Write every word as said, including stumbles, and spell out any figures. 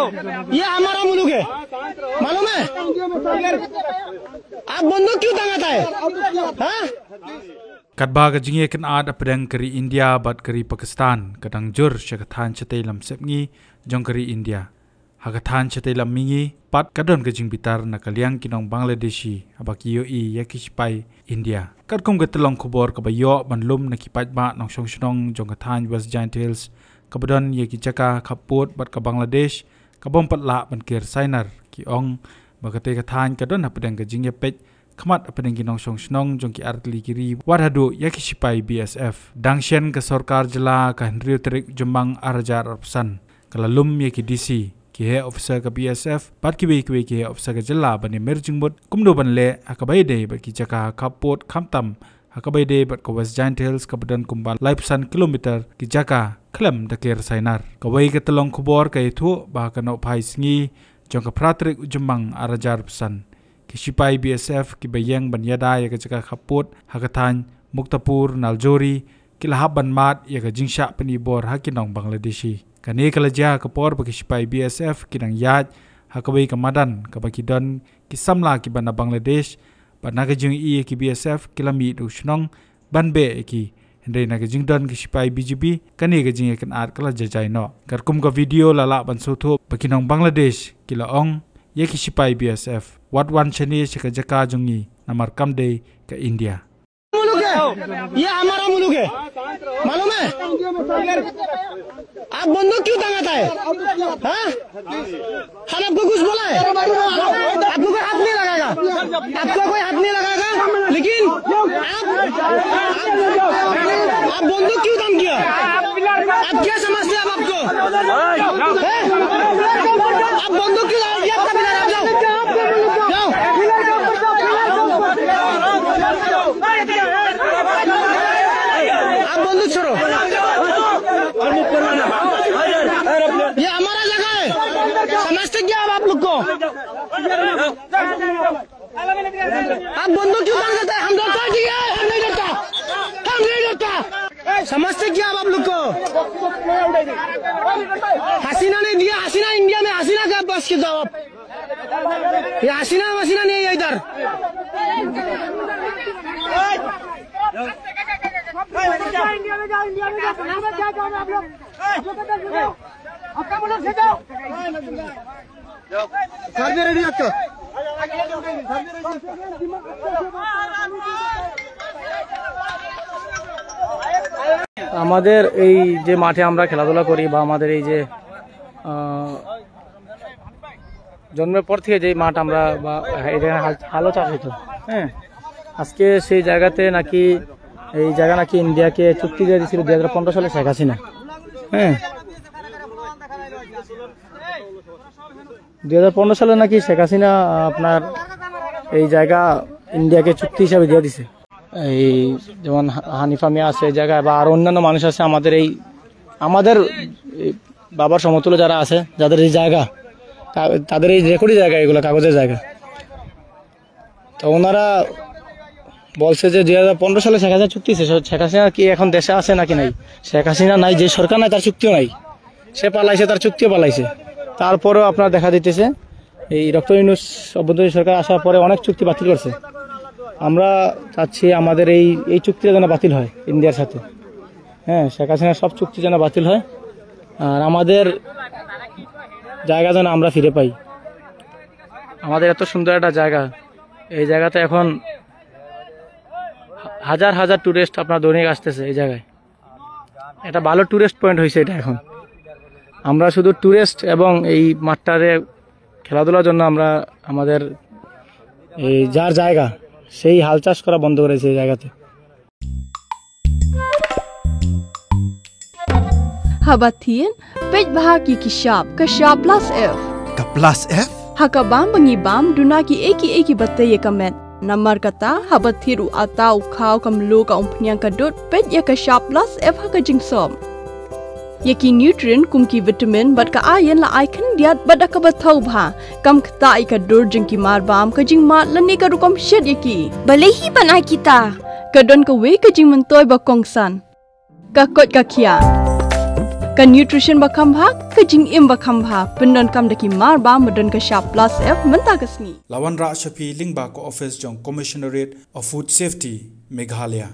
ये हमारा मुल्क है, मालूम है? आप बंदूक क्यों टंगाता है? हाँ? Katba ka jingïakynad hapdeng ka ri India bad ka ri Pakistan ka dang jur sha ka thaiñ shatei lam sepngi jong ka ri India. Ha ka thaiñ shatei lam mihngi pat ka don ka jingbitar na ka liang ki nong Bangladeshi haba ki ïohi ïa ki sipai India. Katkum ka tyllong khubor kaba ïoh ban lum na ki paidbah nongshong shnong jong ka thaiñ West Jaiñtia Hills kaba don ïa ki jaka khappud bad ka Bangladesh, ka bym pat lah ban ker sainar, ki ong ba katei ka thaiñ ka don hapdeng ka jingïapeit khmat hapdeng ki nongshong shnong jong ki artylli ki ri wat haduh ïa ki sipai B S F. Dang shen ka sorkar jylla ka hynriew tarik Jymmang ar hajar arphew san ka la lum ïa ki D C, ki heh officer ka B S F bad kiwei kiwei ki heh officer ka jylla ban ïamir jingmut kumno ban leh ha kaba ïadei bad ki jaka khappud, khamtam ha kaba ïadei bad ka West Jaiñtia Hills kaba don kumba laiphew san kilometer ki jaka khlem da ker sainar. Kawei ka tyllong khubor ka ïathuh ba ha ka nohphai sngi jong ka phra tarik u Jymmang ar hajar arphew san, ki sipai B S F kiba ïeng ban ïada ïa ka jaka khappud ha ka thaiñ Muktapur Naljori ki la hap ban mad ïa ka jingshah pynibor ha ki nong Bangladeshi. Kane ka la jia ha ka por ba ki sipai B S F ki dang ïaid ha kawei ka madan kaba ki don ki samla kiba na Bangladesh, bad na ka jingïohi ïa ki B S F ki la mih da u shnong ban beh ïa ki. Hynrei na ka jingdon ki sipai B G B, kane ka jingïakynad ka la jajai noh. Katkum ka video la lah ban sngewthuh ba ki nong Bangladesh ki la ong ïa ki sipai B S F, wat wan shane sha ka jaka jong ngi, namar kam dei ka India. मुल्क है, ये हमारा मुल्क है, मालूम है? आप बंदूक क्यों टंगाता है? हाँ? हम आपको कुछ बोला है? आपको कोई हाथ नहीं लगाएगा, आपको कोई हाथ नहीं लगाएगा, लेकिन आप, आप, आप बंदूक क्यों दान किया? आप क्या समझते हैं आप आपको? हैं? आप बंदूक क्यों दान किया? आपका पिलर आप जाओ, जाओ। आप बंदूक छोड़ो, ये हमारा जगह है, समझते क्या आप, आप लोग को? आप बंदूक क्यों तान करते हैं? हम डरता है, ठीक है? हम नहीं डरता, हम नहीं डरता। समझते क्या आप, आप लोग को? हसीना ने दिया, हसीना इंडिया में, हसीना का बस के जाओ आप। ये हसीना वसीना नहीं है इधर। इंडिया में जाओ, इंडिया में जाओ, पनाह में क्या जाओ आप लोग? आप लोग किधर जाओ? आपका मुल्क से जाओ। আমাদের এই যে মাঠে আমরা খেলাধুলা করি বা আমাদের এই যে আহ, জন্মের পর থেকে যেই মাঠ আমরা বা এই জায়গায় হাল- হালও চাষ হতো, হ্যাঁ, আজকে সেই জায়গাতে নাকি এই জায়গা নাকি ইন্ডিয়াকে চুক্তি দিয়ে দিয়েছিল দুই হাজার পনেরো সালে শেখ হাসিনা। হ্যাঁ, দুই হাজার পনেরো সালে নাকি শেখ হাসিনা আপনার এই জায়গা ইন্ডিয়াকে চুক্তি হিসাবে দিয়ে দিছে। এই যেমন হা- হানিফা মিয়া আছে এই জায়গায়, বা আরো অন্যান্য মানুষ আছে আমাদের এই আমাদের এই বাবার সমতুল্য যারা আছে, যাদের এই জায়গা, তা- তাদের এই রেকর্ডি জায়গা, এগুলো কাগজের জায়গা। তো ওনারা বলছে যে দুই হাজার পনেরো সালে শেখ হাসিনা চুক্তি হয়েছে, শেখ হাসিনা কি এখন দেশে আছে নাকি নাই? শেখ হাসিনা নাই, যে সরকার নাই তার চুক্তিও নাই, সে পালাইছে, তার চুক্তিও পালাইছে। তারপরেও আপনার দেখা দিতেছে এই ডক্টর ইউনূস অভ্যন্তরীণ সরকার আসার পরে অনেক চুক্তি বাতিল করছে। আমরা চাচ্ছি আমাদের এই এই চুক্তিটা যেন বাতিল হয় ইন্ডিয়ার সাথে। হ্যাঁ, শেখ হাসিনার সব চুক্তি যেন বাতিল হয়, আর আমাদের জায়গা যেন আমরা ফিরে পাই। আমাদের এত সুন্দর একটা জায়গা, এই জায়গাতে এখন হাজার হাজার টুরিস্ট আপনার দৈনিক আসতেছে এই জায়গায়। এটা ভালো টুরিস্ট পয়েন্ট হয়েছে এটা এখন। আমরা শুধু টুরিস্ট এবং এই মাঠটাতে খেলাধুলার জন্য আমরা আমাদের এই যার জায়গা, সেই হাল চাষ করা বন্ধ করেছে এই জায়গাতে। Haba thied, peit bha ki ki shap, ka shap plus F. Ka plus F? Ha ka bam ba ngi bam, duna ki ei ki ei ki ba tei ïa ka met. Namar kata, haba thied u ata, u khaw, ka mluh, ka umphniang, ka dud, peit ïa ka shap plus F ha ka jingsop. Ïa ki nutrient kum ki vitamin bad ka iron la ai khyndiat bad da kaba thaw bha. Kam ktah ïa ka dur jong ki marbam, ka jingmad lane ka rukom shet ïa ki. Balei hi ban ai kita? Ka don kawei ka jingmyntoi ba kongsan. Ka koit ka khiah. Ka nutrition ba kham bha, ka jingim ba kham bha, pyndonkam da ki mar ba, ba don ka shap plus F mynta ka sngi. La wanrah sha phi lyngba ka office jong Commissionerate of Food Safety, Meghalaya.